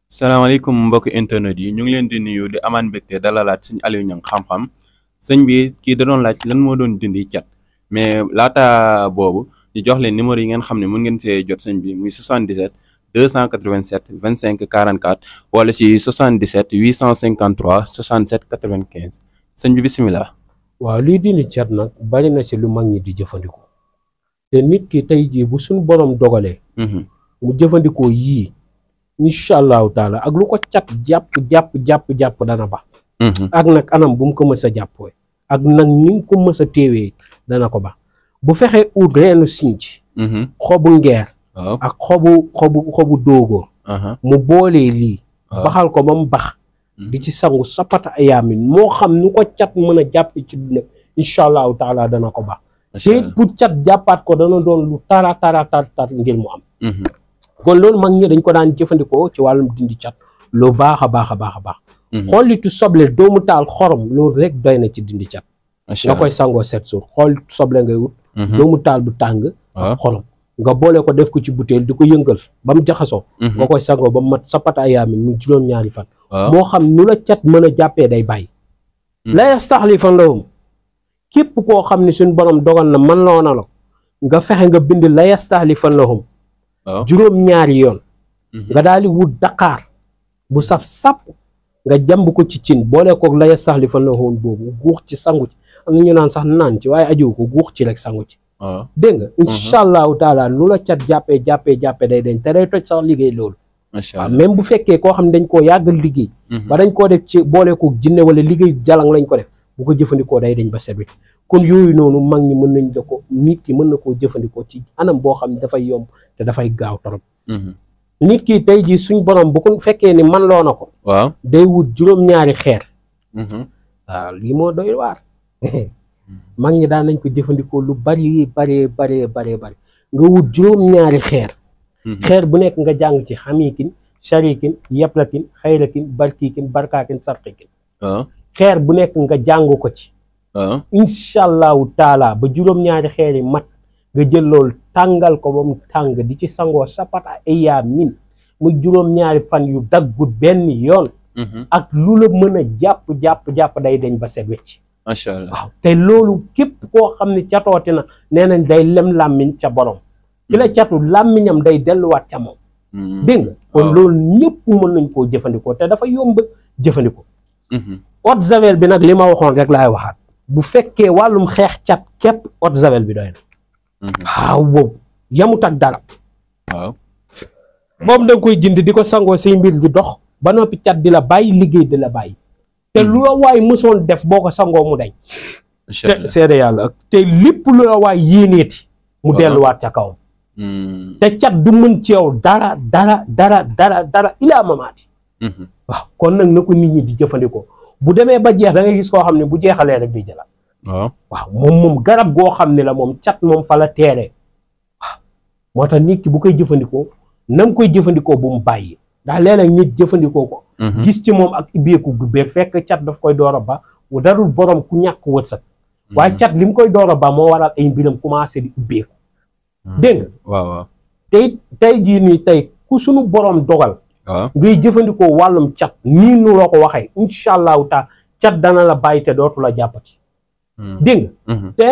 salaamaaleykum mbokki internet yi ñu ngi leen di nuyu di amaan mbégte dalalaat sëñ Aliou Niang xam-xam sëñ bi kii da doon laaj lan moo doon dindi cat mais laata boobu ñu jox leen numéro yi ngeen xam ne mun ngeen see jot sëñ bi muy 77 287 25 44 wala si 77 853 67 95 sëñ bi bisimilah. waaw lii dindi cat nag bari na ci lu mag ñi di jëfandikoo te nit ki tey jii bu suñ borom dogalee mu jëfandikoo yii incha allahu taala ak lu ko cat jàpp dana ba ak nag anam bu mu ko mës a jàppoo ak nag ni nga ko mës a téewee dana ko ba bu fexee ut reenu sinc xobu ngeer ak xobu dóogóor mu boolee lii baxal ko ba mu bax di ci sangu sapata ayaamin moo xam nu ko cat mën a jàpp ci duna incha allahu taala dana ko baax te pour cat jàppaat ko dana doon lu tara ngir mu am kon loolu mag ñi dañ ko daan jëfandikoo ci wàllum dindi cat lu baax a baax xollitu soble doomu taal xorom loolu rek doy na ci dindi cat nga koy sangoo 7 jours xollitu soble ngay wut doomu taal bu tàng xorom nga boole ko def ko ci butéel di ko yëngal ba mu jaxasoo nga koy sangoo ba mu mat sapata ayaamin mu juróom-ñaari fan moo xam nu la cat mën a jàppee day bàyyi la yastaxlifan lahum képp koo xam ne suñ borom dogal na man loo na la nga fexe nga bind la yastaxlifan lahum juróom-ñaari yoon nga daal di wut daqaar bu saf sàpp nga jàmb ko ci cin boole koog la yastaxlifan lahum boobu guux ci sangu ci am na ñu naan sax naan ci waaye ajiwu ko guux ci rek sangu ci dégg nga incha allahu taala lu la cat jàppee day deñ te day toj sax liggéey loolu waaw même bu fekkee koo xam ne dañ koo yàggal liggéey ba dañ koo def ci boole ko jinne wala liggéey jalang lañ ko def bu ko jëfandikoo day dañ ba sebit kon yooyu noonu mag ñi mën nañ da ko nit ki mën na koo jëfandikoo ci anam boo xam ne dafay yomb te dafay gaaw torop nit ki tey jii suñ borom bu ko fekkee ni man loo na ko waaw day wut juróom-ñaari xeer waaw lii moo doy waar mag ñi daan nañ ko jëfandikoo lu bari nga wut juróom-ñaari xeer bu nekk nga jàng ci xamiikin sharikin yaplakin xayrakin barkikin barkaakin sarqikin xeer bu nekk nga jàng ko ci incha allahu taala ba juróom-ñaari xeer yi mat nga jël loolu tàngal ko ba mu tàng di ci sangoo sapata ayaamin mu juróom-ñaari fan yu daggut benn yoon ak lu la mën a jàpp day deñ ba set wecc macha allah waaw te loolu képp koo xam ne catooti na nee nañ day lem làmmiñ ca borom ki la catu làmmiñam day delluwaat ca moom dégg nga kon loolu ñëpp mën nañ koo jëfandikoo te dafa yomb jëfandikoo eau de javel bi nag li ma waxoon rek laay waxaat bu fekkee wàllum xeex cat képp eau de javel bi doy na waaw boobu yamut ak dara waaw moom da nga koy jënd di ko sangoo say mbir di dox ba noppi cat di la bàyyi liggéey di la bàyyi te lu la waay mësoon def boo ko sangoo mu dañ te seede yàlla te lépp lu la waay yéeneeti mu delluwaat ca kawam te cat du mën ci yow dara ilaa mamaati waaw kon nag na ko nit ñi di jëfandikoo bu demee ba jeex da ngay gis koo xam ne bu jeexalee rek di jëlaat waaw moom garab goo xam ne la moom cat moom fa la teeree waaw moo tax nit ki bu koy jëfandikoo nam koy jëfandikoo bu mu bàyyi ndax léeg-léeg nit jëfandikoo ko gis ci moom ak ibbeeku gu beer fekk cat daf koy door a ba darul borom ku ñàkk wërsëg waaye cat li mu koy door a ba moo waral ay mbiram commencé di ubbeeku dégg nga waaw tey jii nii tey ku suñu borom dogal ngay jëfandikoo wàllum cat nii nu loo ko waxee incha allahu taala cat dana la bàyyi te dootu la jàppati dégg nga te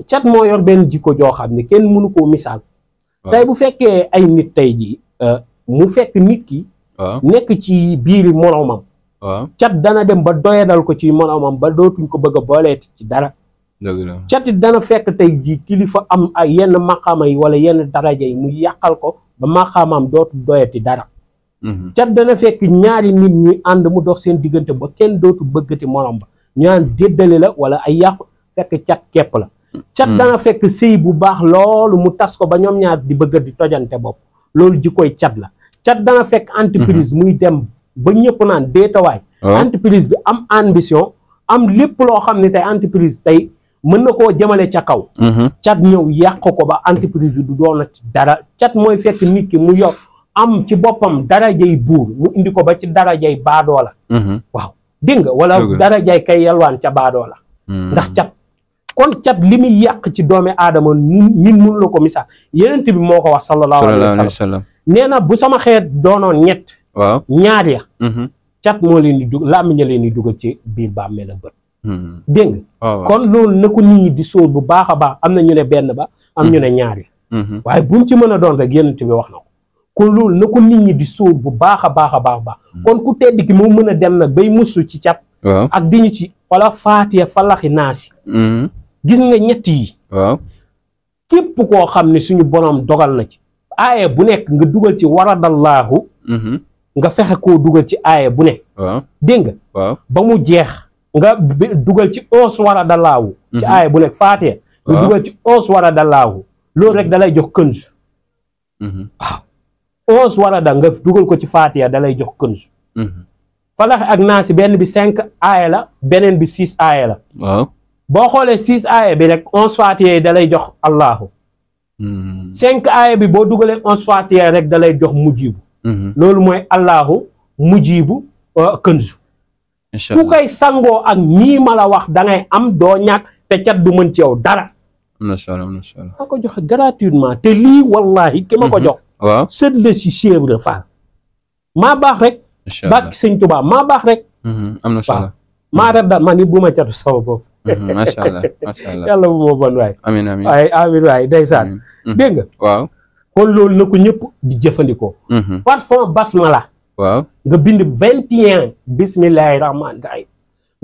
cat moo yor benn jikko joo xam ne kenn mënu koo misaal tey bu fekkee ay nit tey jii mu fekk nit ki nekk ci biiri moroomam cat dana dem ba doyadal ko ci moroomam ba dootuñ ko bëgg a booleeti ci dara cat it dana fekk tey jii kilifa am ay yenn maqaama yi wala yenn daraja yi mu yàqal ko ba maqaamaam dootu doyati dara cat dana fekk ñaari nit ñuy ànd mu dox seen diggante ba kenn dootu bëggati morom ba ñu naan déddale la wala ay yàqu fekk cat kepp la cat dana fekk sëy bu baax loolu mu tas ko ba ñoom ñaar di bëgg di tojante bopp loolu jikkoy cat la cat dana fekk entreprise muy dem ba ñëpp naan déetawaay entreprise bi am ambition am lépp loo xam ne tey entreprise tey mën na koo jëmale ca kaw cat ñëw yàq ko ba entreprise bi du doonati dara cat mooy fekk nit ki mu yor am ci boppam darajay buur mu indi ko ba ci darajay baadoola waaw dégg nga wala darajay kay yalwaan ca baadoola ndax cat kon cat li muy yàq ci doomi aadama ñun mun la ko misaal yenent bi moo ko wax sallallahu alayhi wa sallam nee na bu sama xeet doonoon ñett waaw ñaar ya cat moo leen di dug làmmiñ leen di dugal ci biir bàmmeel ak bët dégg nga kon loolu na ko nit ñi di sóor bu baax a baax am na ñu ne benn ba am ñu ne ñaar ya waaye bu mu ci mën a doon rek yonent bi wax na ko kon loolu na ko nit ñi di sóor bu baax a baax a baax baax kon ku tedd ki moo mën a dem nag bay musu ci cat ak di ñu ci wala faatiya falaxi naasi gis nga ñett yi képp koo xam ne suñu borom dogal na ci aaye bu nekk nga dugal ci waradallaahu nga fexe koo dugal ci aaye bu nekk dégg nga ba mu jeex nga dugal ci 11 waradallaahu ci aaye bu nekk faatiya nga dugal ci 11 waradallaahu loolu rek dalay jox kënsu waaw 11 warada nga dugal ko ci faatiya dalay jox kënsu falax ak naasi benn bi 5 aaye la beneen bi 6 aaye la boo xoolee 6 aaye bi rek 11 faatiya yi dalay jox allahu 5 aaye bi boo dugalee 11 faatiya rek dalay jox mujibu loolu mooy allahu mujibu kënsu ku koy sangoo ak nii ma la wax da ngay am doo ñàkk te cat du mën ci yow dara am na solo am na solo ma ko joxe gratuitement te lii wallahi ki ma ko jox sët la si Cheikh Ibra Fall maa baax rek bàkki sëñ Tuubaa maa baax rek am na solo maa radda man ni bu ma catu sama bopp macha allah macha allah yàlla bu ma bon waay amiin amiin waaye amiin waay ndeysaan dégg nga waaw kon loolu na ko ñëpp di jëfandikoo parfum basmala waaw nga bind 21 bismillahi rahmaani rahim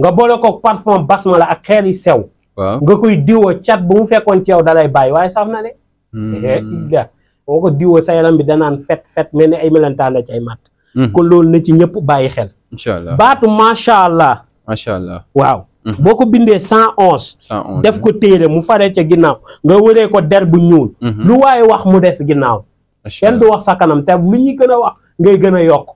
nga boole ko parfum basmala ak xeer yi sew nga koy diwoo cat bu mu fekkoon ci yow dalay bàyyi waaye saf na de boo ko diwoo sa yaram bi danaan fet mel ni ay melentaan la ci ay matt kon loolu na ci ñëpp bàyyi xel incha allah baatu macha allah waaw boo ko bindee 111 def ko téere mu faree ca ginnaaw nga wëree ko der bu ñuul lu waaye wax mu des ginnaaw kenn du wax sa kanam te lu ñuy gën a wax ngay gën a yokk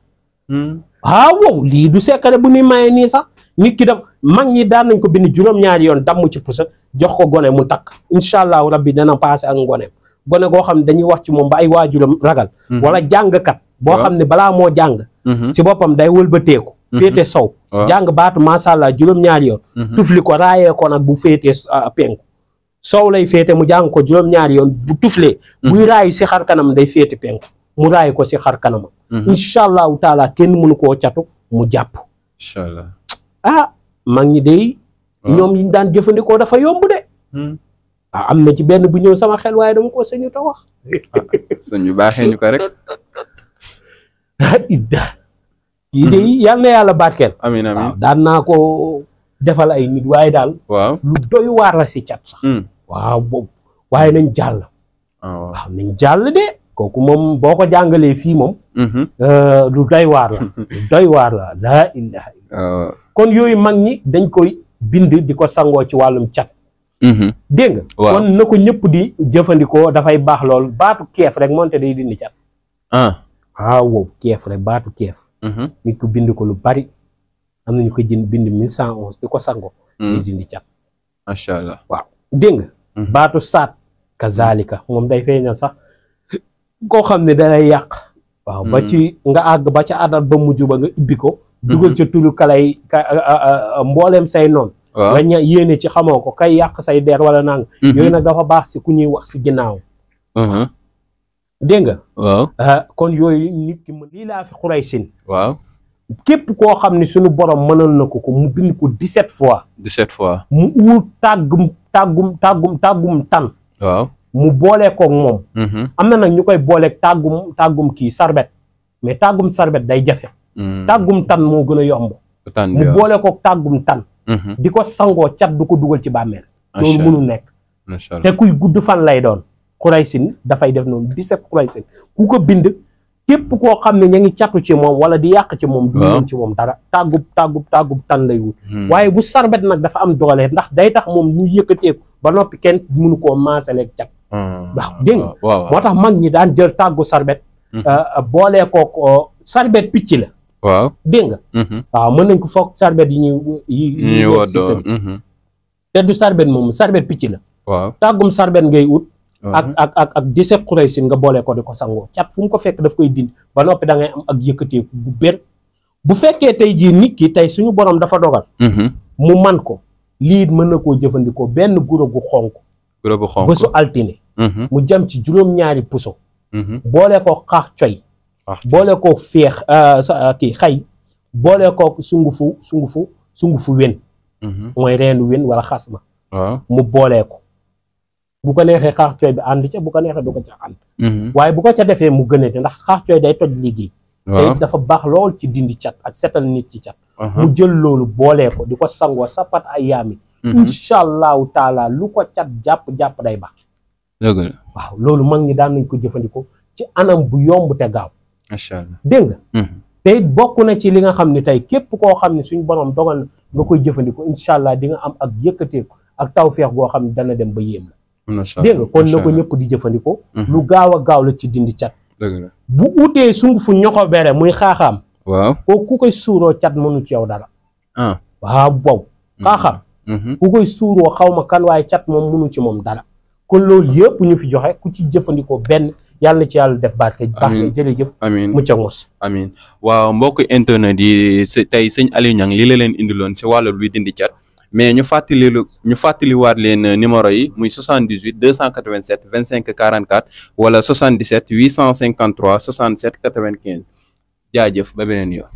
wow lii du secret bu ni maye nii sax nit ki def mag ñi daan nañ ko bind juróom-ñaari yoon damm ci pusa jox ko gone mu takk incha allahu rabbi dana passé ak ngoneem gone goo xam ne dañuy wax ci moom ba ay waajuram ragal wala jàngkat boo xam ne balaa moo jàng si boppam day wëlbateeku féete sow jàng baatu macha allah juróom-ñaari yoon tufli ko raayee ko nag bu féetee penku sow lay féete mu jàng ko juróom-ñaari yoon bu tuflee buy raayu si xar kanam day féete penku mu raayu ko si xar kanamam incha allahu taala kenn mënu koo catu mu jàpp incha allah mag ñi day ñoom yi daan jëfandikoo dafa yomb de am na ci benn bu ñëw sama xel waaye dama ko sañu ta wax suñu baaxee ñu ko rek kii de yal na yàlla barkeel amiin amiin daan naa ko defal ay nit waaye daal lu doy waar la si cat sax waaw boobu waaye nañ jàll waaw nañ jàll de kooku moom boo ko jàngalee fii moom lu doy waar la lu doy waar la laa ilaha illa kon yooyu mag ñi dañ koy bind di ko sangoo ci wàllum cat dégg nga kon na ko ñëpp di jëfandikoo dafay baax lool baatu keef rek moonte day dindi cat waaw keef rek baatu keef nit ko bind ko lu bari am nañu ko bind 1111 di ko sangoo day dindi cat macha allah waaw dégg nga baatu saat kazalika moom day feeñal sax koo xam ne dalay yàq waaw ba ci nga àgg ba ca adat ba mujj ba nga ibbi ko dugal ca tulu kalay mbooleem say noonu nga yéene ci xamoo ko kay yàq say der wala nang yooyu nag dafa baax si ku ñuy wax si ginnaaw dégg nga waaw kon yooyu nit ki mën lii laa fi Xuraysin waaw képp koo xam ne suñu borom mënal na ko mu bind ko 17 fois mu uur tàggum tan waaw mu boolee koog moom am na nag ñu koy booleeg tàggum kii sarbet mais tàggum sarbet day jafe tàggum tan moo gën a yomb mu boole koog tàggum tan di ko sangoo cat du ko dugal ci bàmmeel loolu mënul nekk te kuy gudd fan lay doon Xuraysin dafay def noonu 17 Xuraysin ku ko bind képp koo xam ne ña ngi catu ci moom wala di yàq ci moom du mën ci moom dara tàggub tan lay wut waaye bu sarbet nag dafa am doole ndax day tax moom mu yëkkateeku ba noppi kenn mënu koo maasaleeg cat waaw dégg nga moo tax mag ñi daan jël tàggu sarbet boolee kook sarbet picc la waaw dégg nga waaw mën nañ ko foog sarbet yi ñuy woddoo te du sarbet moom sarbet picc la waaw tàggum sarbet ngay ut ak 17 Xuraysin nga boole ko di ko sangoo cat fu mu ko fekk daf koy dindi ba noppi da ngay am ak yëkkateeku bu bér bu fekkee tey jii nit ki tey suñu borom dafa dogal mu man ko lii mën na koo jëfandikoo benn guro gu xonk bésu altine mu jam ci juróom-ñaari puso boole ko xaax coy boole kook feex kii xay boole kook sungufu wen mooy reenu wen wala xas ma mu boolee ko bu ko neexee xaax cooy bi ànd ca bu ko neexee du ko ca ànd waaye bu ko ca defee mu gënate ndax xaax cooy day toj liggéey te dafa baax lool ci dindi cat ak setal nit ci cat mu jël loolu boolee ko di ko sangoo sapat ay yaami incha allahu taala lu ko cat jàpp day baax dëgg la waaw loolu mag ñi daan nañ ko jëfandikoo ci anam bu yomb te gaaw macha allah dégg nga te bokk na ci li nga xam ne tey képp koo xam ne suñ borom dogal na nga koy jëfandikoo incha allah di nga am ak yëkkateeku ak tawfeex goo xam ne dana dem ba yéem la dégg nga kon na ko ñëpp di jëfandikoo lu gaaw a gaaw la ci dindi cat bu utee sungufu ñoxo bere muy xaaxaam waaw kooku ku koy suuroo cat mënu ci yow dara waaw wow xaaxaam ku koy suuroo xaw ma kan waaye cat moom mënu ci moom dara kon loolu yëpp ñu fi joxe ku ci jëfandikoo benn yàlla na ci yàlla def barke baax na jërëjëf amiin mu ca mos amiin waaw mbokk internet yi tey sëñ Aliou Niang lii la leen indiloon si wàllu luy dindi cat mais ñu fàttaliwaat leen numéro yi muy 78 287 25 44 wala 77 853 67 95 jaajëf ba beneen yoon